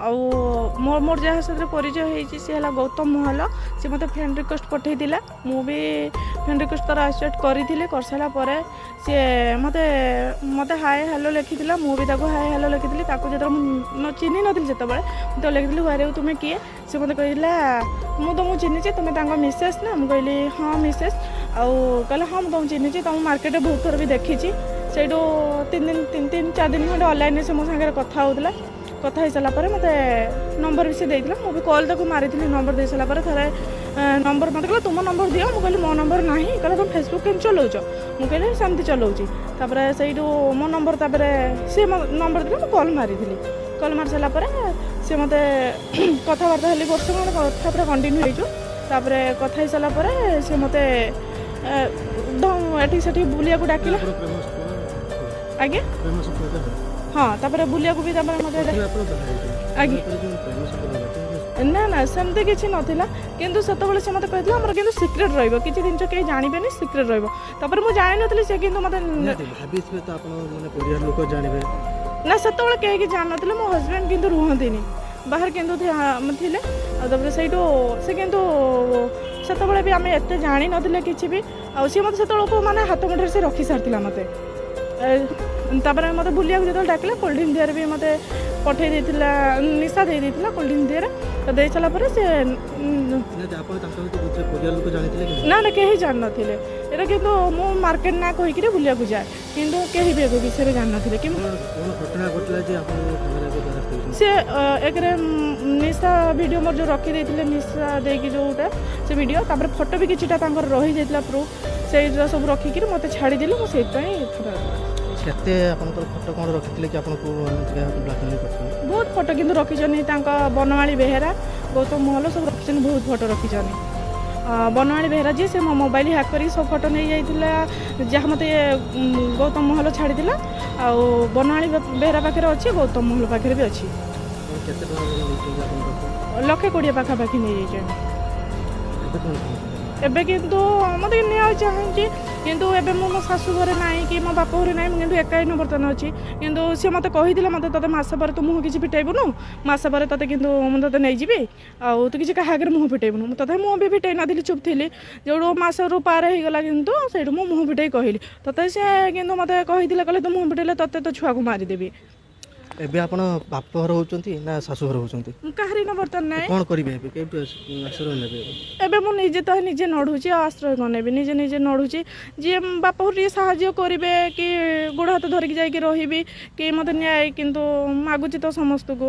ଆଉ ମୋର ଯାହା ସାଥିରେ ପରିଚୟ ହେଇଛି, ସେ ହେଲା ଗୌତମ ମହଲ। ସେ ମୋତେ ଫ୍ରେଣ୍ଡ ରିକ୍ୱେଷ୍ଟ ପଠାଇଥିଲା, ମୁଁ ବି ଫ୍ରେଣ୍ଡ ରିକ୍ୱେଷ୍ଟ ତାର ଆକ୍ସେପ୍ଟ କରିଥିଲି। କରିସାରିଲା ପରେ ସିଏ ମୋତେ ହାଏ ହ୍ୟାଲୋ ଲେଖିଥିଲା, ମୁଁ ବି ତାକୁ ହାଏ ହ୍ୟାଲୋ ଲେଖିଥିଲି। ତାକୁ ଯେତେବେଳେ ମୁଁ ଚିହ୍ନି ନଥିଲି, ସେତେବେଳେ ମୁଁ ତ ଲେଖିଥିଲି, "ହ୍ୱାରେ, ତୁମେ କିଏ?" ସେ ମୋତେ କହିଲା, "ମୁଁ ତୁମକୁ ଚିହ୍ନିଛି, ତୁମେ ତାଙ୍କ ମିସେସ୍ ନା?" ମୁଁ କହିଲି, "ହଁ, ମିସେସ୍।" ଆଉ କହିଲା, "ହଁ, ମୁଁ ତୁମକୁ ଚିହ୍ନିଛି, ତୁମ ମାର୍କେଟରେ ବହୁତ ଥର ବି ଦେଖିଛି।" ସେଇଠୁ 3 ଦିନ, 3 3 4 ଦିନ ଖଣ୍ଡେ ଅନଲାଇନ୍ରେ ସେ ମୋ ସାଙ୍ଗରେ କଥା ହେଉଥିଲା। କଥା ହେଇସାରିଲା ପରେ ମୋତେ ନମ୍ବର ବି ସେ ଦେଇଥିଲା, ମୁଁ ବି କଲ୍ ତାକୁ ମାରିଥିଲି। ନମ୍ବର ଦେଇସାରିଲା ପରେ ଥରେ ନମ୍ବର ମୋତେ କହିଲା, "ତୁମ ନମ୍ବର ଦିଅ।" ମୁଁ କହିଲି, "ମୋ ନମ୍ବର ନାହିଁ।" କହିଲା, "ତୁମେ ଫେସବୁକ୍ କେମିତି ଚଲାଉଛ?" ମୁଁ କହିଲି, "ସେମିତି ଚଲାଉଛି।" ତାପରେ ସେଇଠୁ ମୋ ନମ୍ବର, ତାପରେ ସିଏ ମୋ ନମ୍ବର ଦେଲା, ମୁଁ କଲ୍ ମାରିଥିଲି। କଲ୍ ମାରି ସାରିଲା ପରେ ସେ ମୋତେ କଥାବାର୍ତ୍ତା ହେଲି, ବର୍ଷ ଖଣ୍ଡେ କଥା ପୁରା କଣ୍ଟିନ୍ୟୁ ହେଇଛୁ। ତାପରେ କଥା ହେଇସାରିଲା ପରେ ସେ ମୋତେ ଏଠି ସେଠି ବୁଲିବାକୁ ଡାକିଲା। ଆପଣ ପ୍ରେମ ସଫଳ? ଆଜ୍ଞା? ପ୍ରେମ ସଫଳତା ହେଲା? ହଁ, ତାପରେ ବୁଲିବାକୁ ବି ତାପରେ ମୋତେ ପ୍ରଥମେ ଆପଣ ବାହା ହେଇଥିଲେ? ଆଜ୍ଞା। ତାପରେ ଯୋଉ ପ୍ରେମ ସଫଳ ହେଲା, କେମିତି? ନା, ସେମିତି କିଛି ନଥିଲା। କିନ୍ତୁ ସେତେବେଳେ ସେ ମୋତେ କହିଥିଲା, ଆମର କିନ୍ତୁ ସିକ୍ରେଟ୍ ରହିବ, କିଛି ଜିନିଷ କେହି ଜାଣିବେନି, ସିକ୍ରେଟ୍ ରହିବ। ତାପରେ ମୁଁ ଜାଣିନଥିଲି, ସେ କିନ୍ତୁ ମୋତେ ନିହାତି ଭାବିଥିବେ ତ ଆପଣ, ମାନେ ପରିବାର ଲୋକ ଜାଣିବେ? ନା, ସେତେବେଳେ କେହି କିଛି ଜାଣିନଥିଲେ। ମୋ ହଜବେଣ୍ଡ କିନ୍ତୁ ରୁହନ୍ତିନି ବାହାରେ, କିନ୍ତୁ ଥିଲେ। ଆଉ ତାପରେ ସେଇଠୁ ସେ କିନ୍ତୁ ସେତେବେଳେ ବି ଆମେ ଏତେ ଜାଣିନଥିଲେ କିଛି ବି। ଆଉ ସିଏ ମୋତେ ସେତେବେଳକୁ ମାନେ ହାତ ମୁଠାରେ ସେ ରଖି ସାରିଥିଲା ମୋତେ। ତାପରେ ମୋତେ ବୁଲିବାକୁ ଯେତେବେଳେ ଡାକିଲା, କୋଲ୍ଡ ଡ୍ରିଙ୍କ ଦିଆରେ ବି ମୋତେ ପଠେଇ ଦେଇଥିଲା, ନିଶା ଦେଇ ଦେଇଥିଲା କୋଲ୍ଡ ଡ୍ରିଙ୍କ ଦିଆରେ। ତ ଦେଇ ସାରିଲା ପରେ ସେ ନିହାତି ଆପଣ ତାଙ୍କ ସହିତ ବୁଝିଲେ, ପରିବାର ଲୋକ ଜାଣିଥିଲେ କି? ନା, କେହି ଜାଣିନଥିଲେ ଏଇଟା। କିନ୍ତୁ ମୁଁ ମାର୍କେଟ ନା କହିକିରି ବୁଲିବାକୁ ଯାଏ, କିନ୍ତୁ କେହି ବି ଏ ବିଷୟରେ ଜାଣିନଥିଲେ କି କ'ଣ କ'ଣ ଘଟଣା ଘଟିଲା ଯେ ଆପଣ ଥାନାରେ ଏବେ ଦ୍ୱାରସ୍ଥ ହେଇଛନ୍ତି? ସେ ଏକରେ ନିଶା ଭିଡ଼ିଓ ମୋର ଯେଉଁ ରଖିଦେଇଥିଲେ, ନିଶା ଦେଇକି ଯେଉଁଟା ସେ ଭିଡ଼ିଓ, ତାପରେ ଫଟୋ ବି କିଛିଟା ତାଙ୍କର ରହିଯାଇଥିଲା ପ୍ରୁଫ୍, ସେଇଟା ସବୁ ରଖିକିରି ମୋତେ ଛାଡ଼ିଦେଲେ। ମୁଁ ସେଇଥିପାଇଁ ଥାନାରେ। କେତେ ଆପଣଙ୍କର ଫଟୋ କ'ଣ ରଖିଥିଲେ କି ଆପଣଙ୍କୁ ଏମିତିକା ବ୍ଲାକମେଲ୍ କରିଥିଲେ? ବହୁତ ଫଟୋ କିନ୍ତୁ ରଖିଛନ୍ତି ତାଙ୍କ, ବନମାଳୀ ବେହେରା, ଗୌତମ ମହଲ ସବୁ ରଖିଛନ୍ତି, ବହୁତ ଫଟୋ ରଖିଛନ୍ତି। ବନମାଳୀ ବେହେରା ଯିଏ, ସେ ମୋ ମୋବାଇଲ ହ୍ୟାକ୍ କରିକି ସବୁ ଫଟୋ ନେଇଯାଇଥିଲା, ଯାହା ମୋତେ ଗୌତମ ମହଲ ଛାଡ଼ିଥିଲା। ଆଉ ବନମାଳୀ ବେହେରା ପାଖରେ ଅଛି, ଗୌତମ ମହଲ ପାଖରେ ବି ଅଛି। ଆପଣ କେତେ ଟଙ୍କା ନେଇଛନ୍ତି ଆପଣଙ୍କ ପାଖରୁ? 1 ଲକ୍ଷ 20 ପାଖାପାଖି ନେଇଯାଇଛନ୍ତି। ଏବେ କ'ଣ ଚାହୁଁଛନ୍ତି? ଏବେ କିନ୍ତୁ ମୋତେ ନ୍ୟାୟ ଚାହୁଁଛି। କିନ୍ତୁ ଏବେ ମୁଁ ମୋ ଶାଶୁ ଘରେ ନାହିଁ କି ମୋ ବାପ ଘରେ ନାହିଁ, ମୁଁ କିନ୍ତୁ ଏକା ହିଁ ବର୍ତ୍ତମାନ ଅଛି। କିନ୍ତୁ ସିଏ ମୋତେ କହିଥିଲା ମୋତେ, "ତୋତେ ମାସ ପରେ ତୁ ମୁହଁ କିଛି ଫିଟେଇବୁନୁ, ମାସ ପରେ ତୋତେ କିନ୍ତୁ ମୁଁ ତୋତେ ନେଇଯିବି, ଆଉ ତୁ କିଛି କାହା ଆଗରେ ମୁହଁ ଫିଟେଇବୁନୁ।" ମୁଁ ତଥାପି ମୁହଁ ବି ଫିଟେଇ ନଥିଲି, ଚୁପ୍ ଥିଲି। ଯେଉଁଠୁ ମାସରୁ ପାର ହେଇଗଲା, କିନ୍ତୁ ସେଇଠୁ ମୁଁ ମୁହଁ ଫିଟେଇ କହିଲି। ତଥାପି ସେ କିନ୍ତୁ ମୋତେ କହିଥିଲେ, କହିଲେ, "ତୁ ମୁହଁ ଫିଟେଇଲେ ତୋତେ ତୋ ଛୁଆକୁ ମାରିଦେବି।" ଏବେ ଆପଣ ବାପ ଘରେ ରହୁଛନ୍ତି ନା ଶାଶୁ ଘରେ ରହୁଛନ୍ତି? ମୁଁ କାହାରି ନା ବର୍ତ୍ତମାନ ନାହିଁ। କ'ଣ କରିବେ ଏବେ? କେଉଁଠୁ ଆଶ୍ରୟ ନେବେ ଏବେ? ଏବେ ମୁଁ ନିଜେ ତ ନିଜେ ଲଢ଼ୁଛି, ଆଉ ଆଶ୍ରୟ କ'ଣ ନେବି? ନିଜେ ନିଜେ ଲଢ଼ୁଛି। ଯିଏ ବାପ ଘରୁ ଟିକେ ସାହାଯ୍ୟ କରିବେ କି ଗୋଡ଼ ହାତ ଧରିକି ଯାଇକି ରହିବି କି ମୋତେ ନ୍ୟାୟ କିନ୍ତୁ ମାଗୁଛି ତ ସମସ୍ତଙ୍କୁ।